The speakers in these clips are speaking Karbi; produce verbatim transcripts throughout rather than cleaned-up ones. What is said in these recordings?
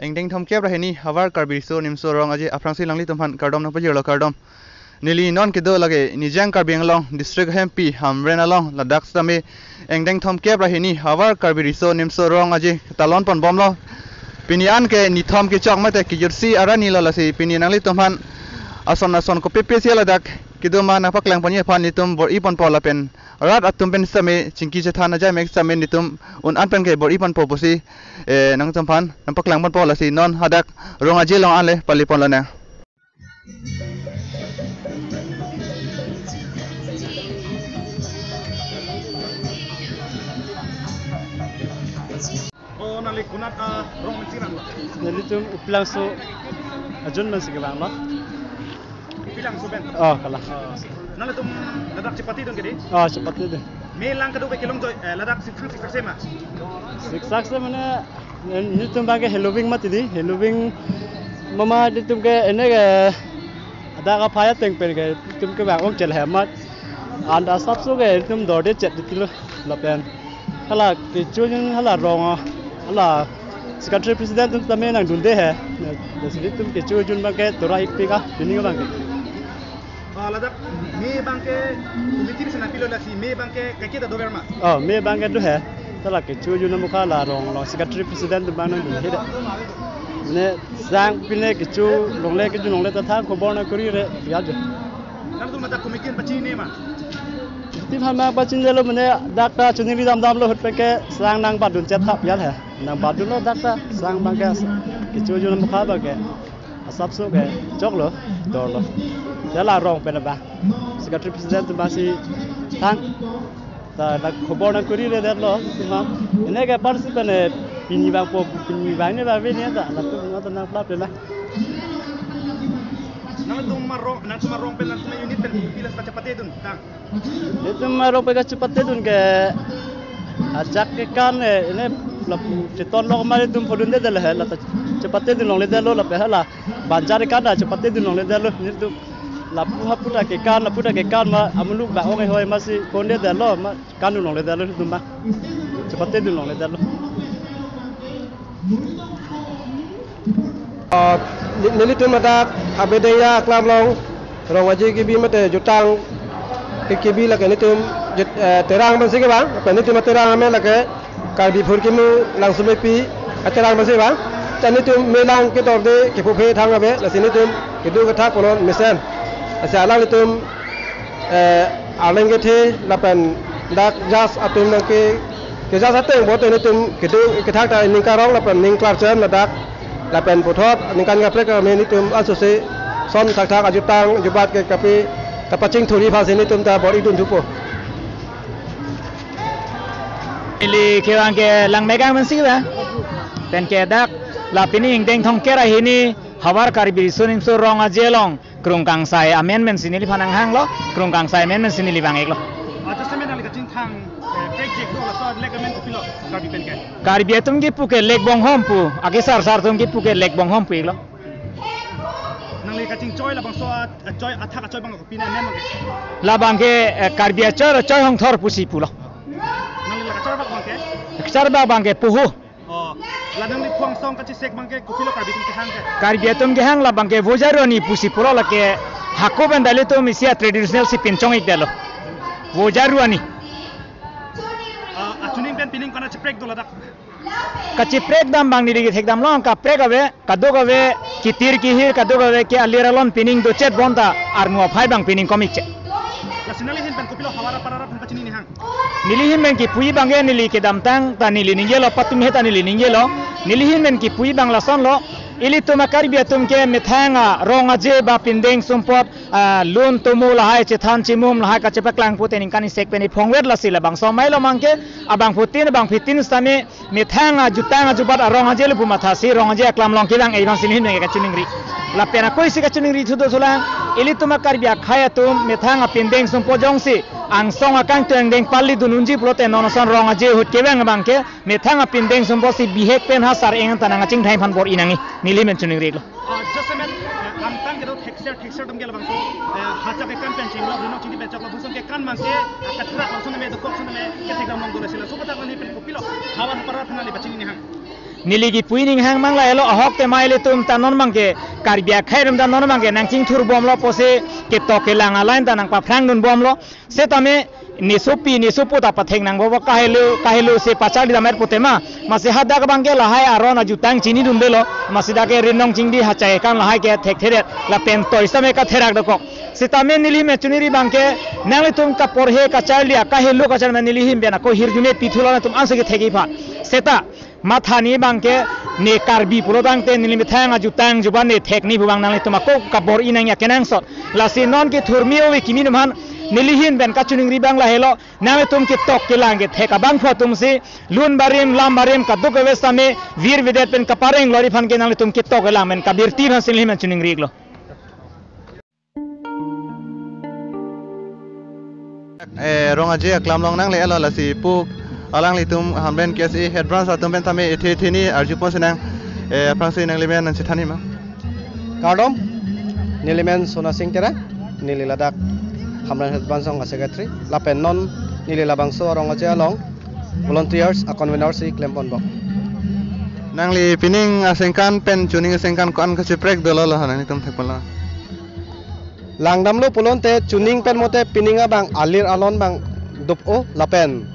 Ingdeng thomkep ra hini Havar Karbi Riso Nimso Rong Aje aphrangsi alanglitum aphan kardom nangpajirlo, kardom. Neli non kedo lake Nijang Karbi Anglong District ahempi Hamren along, ladak sitame ingdeng thomkep ra hini Havar Karbi Riso Nimso Rong Aje talon ponbomlo. Pini an ke nithom kechok mate kejutsi arni lo, lasi pini nanglitum aphan ason ason kopi pisi ladak kedo ma nangpaklang ponji aphan nelitum bor-i ponpo lapen rat atum pen sitame chingki chethan ajai mek sitame nelitum un an pen ke bor-i ponpo pusi, eh, nangtum aphan nangpaklang ponpo, lasi non hadak Rong Aje along ale pali ponlonang. Oh, nangli konat, ah, rong mensi vanglo? Nelitum Uplangso ajun mensi kevanglo. Uplangso pen? Oh, kalang. Oh. Nanglitum ladak chepatedun ke dei? Oh, chepatedun. Me lang kadokave kelongjoi, eh, ladak siksak siksak se ma? Siksak se mane, eh, nelitum abang ke heloving mati dei, heloving mama nelitum ke ene ke adak aphai ateng pen ke nelitum kevang ong chel hemat. Anta asapso ke nelitum dorde chet dei tilo lapen hala kecho ajun hala rong, hala secretary president atum tame nangdunde he. Lasi nelitum kecho ajun abang ke tora-ik pika, pining abang ke. Ah, ladak me abang ke committee si nangpilo, lasi me abang ke kaike ta dover ma? Oh, me abang ke do he. Ta la kecho ajun amokha la rong along secretary president atum abang nangdunde he. Ne sang pine kecho longle, kecho longle ta thang khobor nangkuri re ya jo. Nangtum ladak committee aphan pachinine ma? Committee aphan ma pachinilo mane dak ta chiningri damdamlo ahut pen ke sang nangbatdun chet thap ya he. Nangbatdunlo dak ta sang abang ke kecho ajun amokha abang ke. Asapso ke choklo, dorlo. Dela rong pen abang secretary president atum abang si thang. Ta la khobor nangkuri le detlo, ma. Ene ke apar si pen, eh, pini vangpo, pini vang ne ba vini ta, latum ma ta nangplap le la. Nangtum arong, nangtum arong pen, nangtum unit pen pila seta chepatedun tang? Nelitum arong pen kachepatedun ke ajak kekan, eh, ene lapu cheton lok ma nelitum phodunde detlo he, la ta chepatedun longledetlo lapen hala banjar kekan ta chepatedun longledetlo nelitum. Lapu hapu ta kekan, lapu ta kekan ma, amuluk ba ong ehoi ma si phodundetlo ma, kandun longledetlo nelitum ma. Chepatedun longledetlo. Ah, ne-, nelitum ladak Abedengya aklam along Rong Aje kebi mate jutang ke-, kebi lake nelitum jut-, eh, Terang pensi kevang, pen nelitum Terang amen lake Karbi Phurkimo Langsomepi aterang pensi kevang. Ta nelitum me lang kedorde kepuphe thang ave, lasi nelitum kedo kethak konon mesen. Lasi alanglitum, eh, arleng kethe lapen dak judge atum nangke, ke judge ateng bote nelitum kedo kethak ta ning karong lapen ning klarchen ladak lapen puthot ningkan kaprek kami nelitum asose son thakthak ajutang ajubat ke kapi ta pachingthurji aphansi nelitum ta bor-idun thupo. Neli kevang ke Langmegang pensi kevang. Pen ke dak la pini ingdeng thomkep ra hini Havar Karbi Riso Nimso Rong Aje along Krungkangsai amen pensi neliphan nanghanglo, Krungkangsai amen pensi neli vang-iklo. Acha semen nangli kachingthang, eh, prek jek do laso lek amen kopilo Karbi pen ke? Karbi atum kipu ke lek bonghom pu, akesar sar atum kipu ke lek bonghom pu-iklo. Nangli kachingchoi labangso a-, achoi athak achoi abang kopi ne amen abang ke? Labang ke, eh, Karbi achoi, achoi hongthor pusi pulo. Nangli la kacharbak abang ke? Kacharbak abang ke puhu. Oh, la nangliphu angsong kachesek abang ke kopilo Karbi atum kehang ke? Karbi atum kehang labang ke Voja Ruani pusi pulo, lake hako pen dali atum isi a-traditional si pinchong-ikdetlo. Voja Ruani. Ah, achuning pen pining kona cheprek do ladak? Kacheprek dam abang neli kethek damlo, kaprek ave, kadokave, kitir kihir, kadokave ke alir alon pining dochet bonta, armu aphai abang pining komik che. Lasi nangli ahin pen kopilo havar apar arat aphan pachini nihang? Neli ahin pen kipuji abang ke neli kedamtang ta neli ningjelo, patum he ta neli ningjelo. Neli ahin pen kipuji abang lasonlo, ilitum a-Karbi atum ke methang a-Rong Aje ba pindeng sumpot, ah, lun tomo lahai chethan chimum lahai kachepaklang pute ningkan isek pen iphongvet, lasi labangso mailo abang ke, abangphutin, abangphitin sitame methang ajutang ajubat a-Rong Aje le pu mathasi Rong Aje aklam along kevang-e abang si neli ahin pen kachiningri. Lapen akoisi kachiningri thu do thulang, ilitum a-Karbi akhei atum methang apindeng sumpot jongsi angsong akangtui angdeng pali dun unji pulote non ason Rong Aje ahut kevang abang ke methang apindeng sumpot si bihek pen ha sar-eng an ta nangkachingthai aphan bor-i nangji, neli ahin pen chiningrilo. Ah, just a minute, eh, angtan kedo thekser thekser atum ke labangso, eh, hachak kekan pen chinglo, rinok chingki pen choklo, buson kekan abang ke, eh, katherak lason tame dokok lason tame kethek dam long dolo, lasi laso aputhak nangli pen kopilo havar apar arat aphan nangli pachini nihang? Neli kipu ining hang mang lahelo, ahok te mai ilitum ta non abangke Karbi akhei atum ta non abangke nangchingthur bomlo pusi ketok kelang a-line ta nangpaphrang dun bomlo. Setame nesopi nesopo ta pathek nang bobo, kahelo kahelo si pacharli damet pute ma. Masi hadak abangke lahai aron ajutang chini dundelo. Masi dak ke Rinong Chingdi hachai kan lahai ke thekthe det lapen toi setame katherak dokok. Setame neli me chuningri abangke nanglitum kaporhe kacharli a kahelo kacharli neli ahin pen ako hirjume pithulo, nangtum ansi kethek ipha. Seta mathani abangke ne Karbi pulo tangte neli methang ajutang jubat ne thekni pu abang nanglitum ako kabor-i nangji akenangsot. Lasi non kethurmi ove kimi atum aphan neli ahin pen kachuningri abang lahelo, nanglitum ketok kelang kethek abangphu atumsi lun barim lam barim kadokave setame virvedet pen kapareng lori aphan ke nanglitum ketok kelang pen kabirti aphansi neli ahin pen chuningri iklo. Eh, Rong Aje aklam along nanglelo, lasi pu alanglitum Hamren K S A head branch atum pen tame ethe ethe ni arjupon sinang, eh, aphrangsi nanglimen nangchethanji ma? Kardom, nelimen Sona Sing Terang, neli ladak Hamren head branch along secretary, lapen non neli labangso Rong Aje along volunteers a-convener si klempon bok. Nangli pining asengkan pen chuning asengkan ko-an kacheprek dolo lo ha nangtum thekpon lo? Langdamlo pulote chuning pen mote pining abang alir alon abang dop-o lapen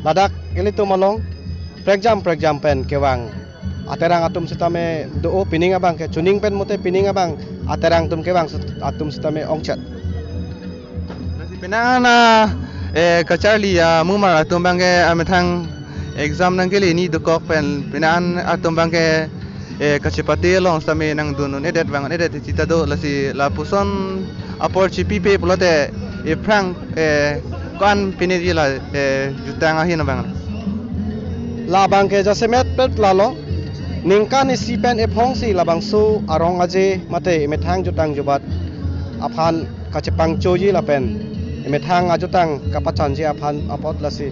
ladak ilitum along prekjam prekjam pen kevang aterang atum setame do-o, pining abangke chuning pen mote pining abang aterang atum kevang set-, atum setame ongchet. Lasi penang an, eh, kacharli amumar atum abangke amethang exam nangkele ni dokok pen penang an atum abangke, eh, kachepate along setame nangdun un-edet vang un-edet chita do, lasi lapuson apor chipipe pulote ephrang, eh, ko-an piniji la, eh, jutang ahin abang? Labangke jasemet pet lalo, ningkan isi pen ephongsi labangso a-Rong Aje mate emethang jutang jubat aphan kachepangchoji lapen emethang ajutang kapachanji aphan apot, lasi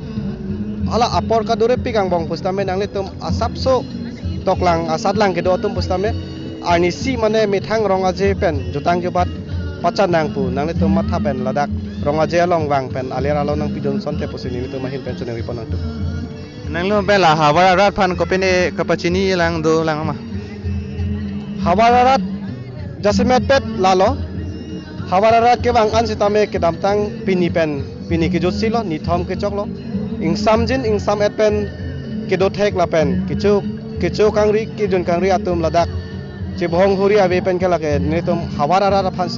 hala apor kadurepik angbong pusitame nanglitum asapso toklang asatlang kedo atum pusitame arnisi mane methang Rong Aje pen jutang jubat pachan nang pu nanglitum matha pen ladak Rong Aje along vang pen alir alon nangpidun asonte pusi nelitum ahin pen chuningripon nangtum. Nanglitum pen la havar arat aphan kopine kapachini lang dolang ma? Havar arat jasemet pet lalo. Havar arat kevang an setame kedamtang pini pen pini kejutsi lo, nithom kechoklo. Ingsamjin ingsamet pen kedothek lapen kecho kecho kangri kejun kangri atum ladak chebhong huri ave pen ke lake nelitum havar arat aphan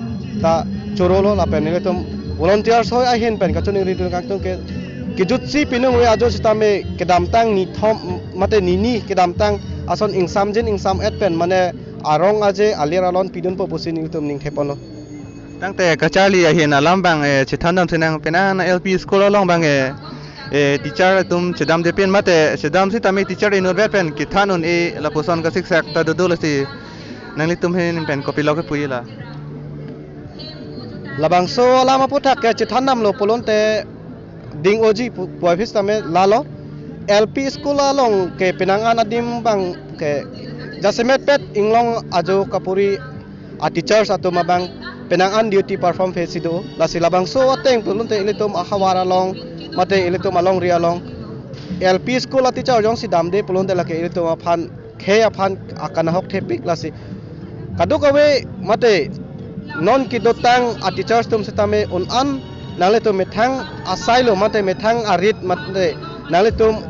ta chorolo lapen nelitum volunteers hoi ahin pen kachoningri dun kangtung ke kejutsi pinung ave ajo setame kedamtang nithom mate nini kedamtang ason ingsamjin ingsamet pen mane a-Rong Aje alir alon pidunpo pusi nelitum ningtheponlo. Tangte kacharli ahin alam abang, eh, chethan dam sinang, penang an L P school along abang, eh, eh, teacher atum chedamde pen mate chedam setame teacher inutvet pen kethan un-e lapuson kasiksak ta dodo, lasi nanglitum ahin pen kopilo kepuji la? Labangso alam aputhak ke chethan damlo pulote ding-oji pu-, puvoiphit setame lalo. L P school along ke penang an adim abang ke jasemet pet inglong ajo kapuri a-teachers atum abang penang an duty perform phesi do. Lasi labangso ateng pulote ilitum ahavar along mate ilitum alongri along L P school a-teacher jongsi damde pulote lake ilitum aphan khei aphan akanahok thepik, lasi kadokave mate non kedotang a-teachers atum setame un-an nanglitum methang asailo mate methang arit mate nanglitum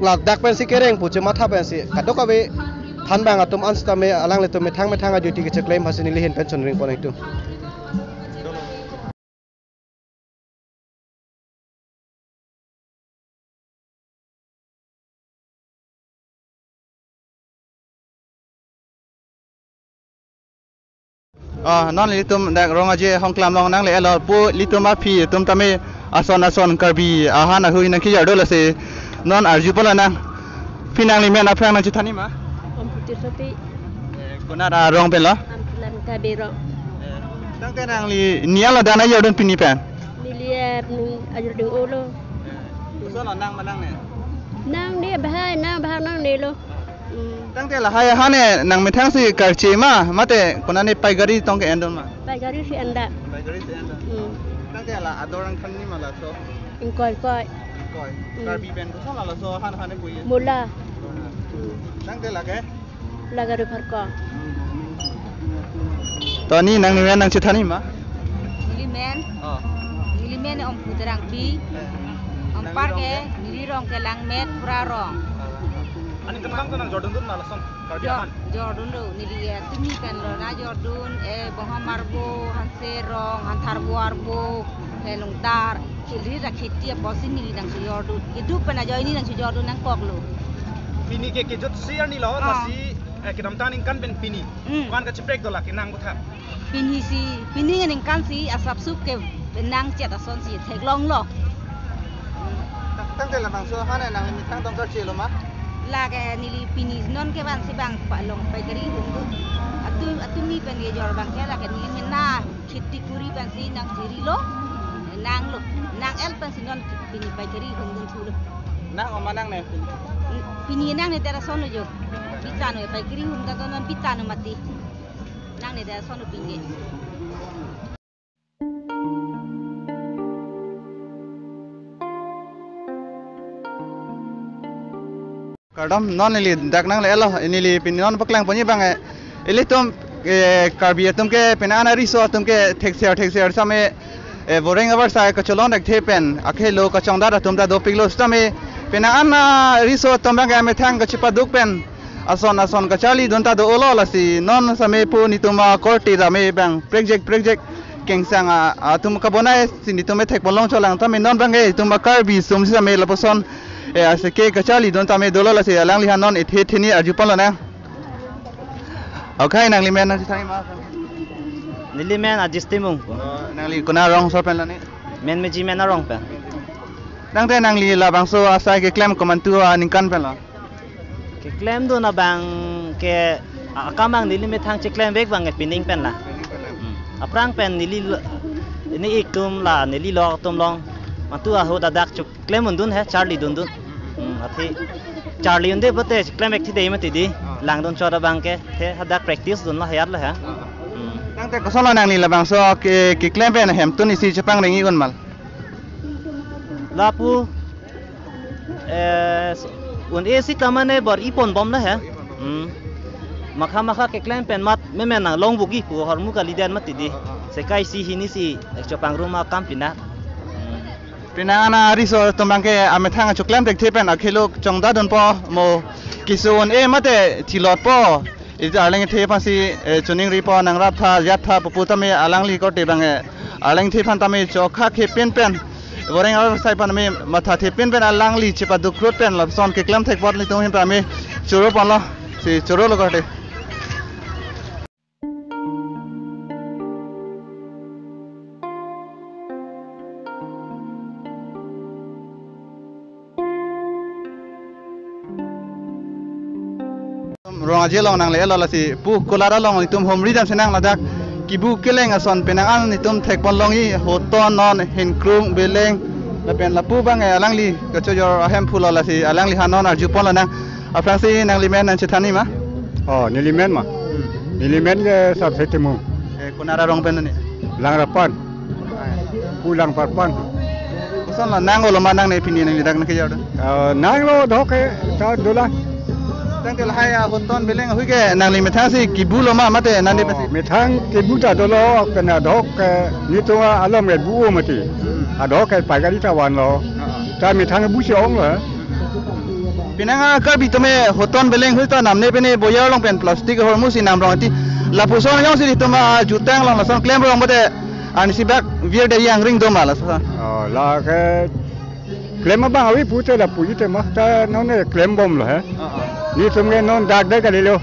ladak pensi kereng pu chematha pensi kadokave thanbang atum an setame alanglitum methang methang a-duty kecheklem aphansi neli ahin pen choningriponji tu. Ah, non ilitum dak Rong Aje ahongklam along nanglelo pu ilitum aphi atum tame ason ason Karbi ahan ahui nangkejar do, lasi non arjupon lang. Pini nanglimen aphrang nangchethanji ma? Om Puti Sopi. Eh, konat arong pen lo? Ampilam Tabe rong. Eh, tangte nangli nia ladak ajor dun pini pen? Neli, eh, ajor dun-olo. Koson lo nang ma nangne? Nangne bahai, nang bahai nangnelo. Hmm. Tangte lahai ahan ne nangmethang si karche ma, mate konane pai gari tong ke-en dun ma? Pai gari si en da. Pai gari si en dun. Hmm. Tangte la ador nangthanji ma laso? Ingkoi koi. Ingkoi. Hmm. Karbi pen koson la laso ahan ahan ne puji? Mula. Hmm. Tangte lake? Lake Rupharko. To ni nanglimen nangchethan-ik ma? Nelimen. Oh. Nelimen Ompu Terangpi. Eh. Anpar ke, neli rong ke Langmet Pura rong. Ah. Aningkan bang nang jordun dun ma lason Karbi Jor-, ahan? Jordun do, neli, eh, tumi pen lo na jordun, eh, Bongham arbo, Hanse arong, Hanthar arbo, Helongdar, Khilri ra kheti apotsi neli nangchejordun. Kedo pen ajoine nangchejordun nangkoklo. Pini ke kejut si arni lo, ah, lasi, eh, kedamtang aningkan pen pini. Hmm. Ko-an kacheprek do lake nang kotha? Pini si, pini aningkan si asapsup ke nangchet asonsi theklonglo. Tangte labangso ahan nangli methang tong karchelo ma? Lake neli pini non ke vansi bang palong paikari hum do. Atum, atum ni pen kejor bang ke lake neli mena kheti kuri pensi nangcherilo. Nanglo, nang-el pensi non pini paikari hum dun thulo. Nang oma nangne? Pini nangne ta lasonlo jo. Bitan we paikari hum ta non bitan mati. Nangne ta lasonlo pini. Kardom, non neli dak nanglelo, neli pini non paklang ponji bang, eh, ilitum, eh, Karbi atum ke pini an ariso atum ke thekser thekser sitame, eh, boreng avarsai kacholong thekthe pen, akhei lo kachongdat atum ta dopiklo sitame, pini an ariso atum bang ke amethang kachepaduk pen, ason ason kacharlidun ta dolo lasi, non sitame pu netum akorte tame bang prekjek prekjek kengsang a, atum kabonai si netum thekponlong cholang tame non bang ke netum Karbi sum sitame lapuson, eh, aseke kacharlidun tame dolo lasi alangliphan non ethe theni arjuponlonang. Okay, nanglimen nangchethan-ik ma? Nelimen Ajis Timung. Oh, nangli konat arong so pen lo ni? Menmeji men arong pen. Tangte nangli labangso asai keklem komantu aningkan pen lo? Keklemdun abang ke, a-, akam bang neli methang cheklemvek bang ke pining pen la. Hmm. Aphrang pen neli lo, ne-ik atum la, neli lok atum along. Mantu ahut adak cheklemdundun he, charlidundun. Hmm, athe charli unde pote cheklemvek thi dei mati di. Ah. Langdun chot abang ke, the hadak practice dunlo, hayatlo he. Ah. Hmm. Tangte kosonlo nangli labangso ke, keklem pen hemtun isi chepangring-ik un ma? Lapu, eh, un-e sita mane bor-ipon bomlo he. Hmm. Makha makha keklem pen mat memen nanglong bugi pu ahormu kalidet mati di. Sekai isi hini isi, eh, chepangrum akam pina. Hmm. Pini an ariso atum bang ke amethang acheklem thekthe pen akhei lo chongdatdunpo mo keso un-e mate thilotpo. Isi arleng ethe aphansi, eh, choningripo nangrap tha, jat tha, pupu tame alangli korte bang, eh, arleng ethe aphan tame chokha khepin pen, boreng avarsai aphan tame matha thepin pen alangli chepaduk krut pen lapuson keklem thekpot netum ahin tame choro ponlo, si chorolo korte. Rong aje along nanglelo lasi pu kolar along netum humri dam senang ladak kebu keleng ason pini an netum thekponlong-i hoton non hingkrung beleng lapen lapu bang, eh, alangli kachojor ahemphu lo lasi alangliphan non arjuponlonang. Aphrangsi nanglimen nangchethan-ik ma? Oh, nelimen ma? Hmm. Nelimen ke Sarse Timung. Eh, konat arong pen ni? Langrapan. Pu Langparpan. Kosonlo nang olo ma nangne pini nangli dak nangkejor do? Eh, nanglo dok ke ta dolang. Tangte lahai ahoton beleng ahui ke nangli methang si kebulo ma mate nangli, oh, pensi? Methang kebu ta dolo, kena dok ke netum alom ke bu mati. Hmm. Adok ke paikari ta vanlo. Ah, ah. Ta methang bu si onglo. Pini an Karbi tame hoton beleng ahui ta namne pene boyar along pen plastic ahormu si namrong ati. Lapuson jongsi netum ajutang along lason klemrong mate ansi bak vir de yang ring do ma lason. Oh, lake klem abang avi pute lapu ite mah ta non klem bomlo he. Ah, ah. Netum ke non dak dak kalilo.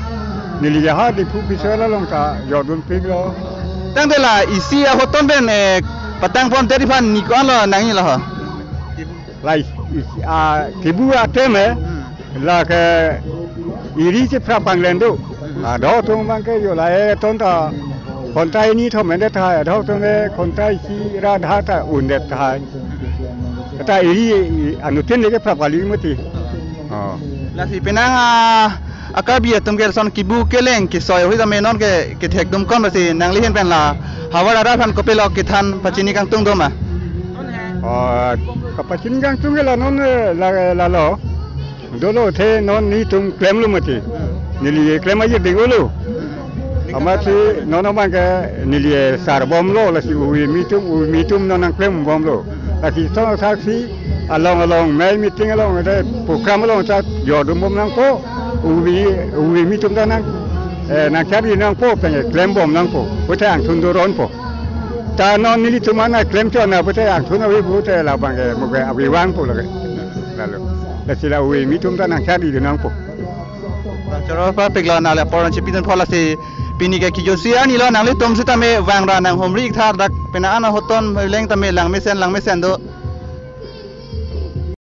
Neli jaha di pu pisala along ta jordunpiklo. Tangte la isi ahoton pen, eh, patangpon teri phan ni ko-anlo nangilo ha? Lai, is-, ah, kebu atem he. Hmm. Lake iri cheprap panglen do. Hmm. Adok atum bang ke jo lahai ton ta khontai ni thom endet tahai, adok atum ke khontai isi ra dha ta undet tahai. Ta iri, i, anuttin le keprap kali mati. Oh. Lasi pini an, ah, a-Karbi atum ke lason kebu keleng kesoi ahui tame non ke kethekdun kon basi nangli ahin pen la havar arat aphan kopilo kethan pachini kangtung do ma? Oh, kapachini kangtung ke la non, eh, la, lalo. Dolo, athe non nelitum klemlo mati. Neli klem aji dingolo. Amatsi non abang ke neli sarbomlo, lasi uvi mitum, uvi mitum non nangklembomlo. Lasi so saksi along along, mei meeting along, ate program along ta jordunbom nangpo. Uvi, uvi mitum ta nang, eh, nangcharli nangpo, pen klembom nangpo. Pute angthun doronpo. Ta non nelitum an klem chona pute angthun ave pute labang ke mo ke ave vangpo lake. Lalu. Lasi la uvi mitum ta nangcharli nangpo. Bang choro pa pik lo, nangli apor nangchipidun pho, lasi pini ke kijotsi arni lo, nanglitum sitame vangra nanghumri thar dak penang an ahoton leng tame langmesen langmesen do.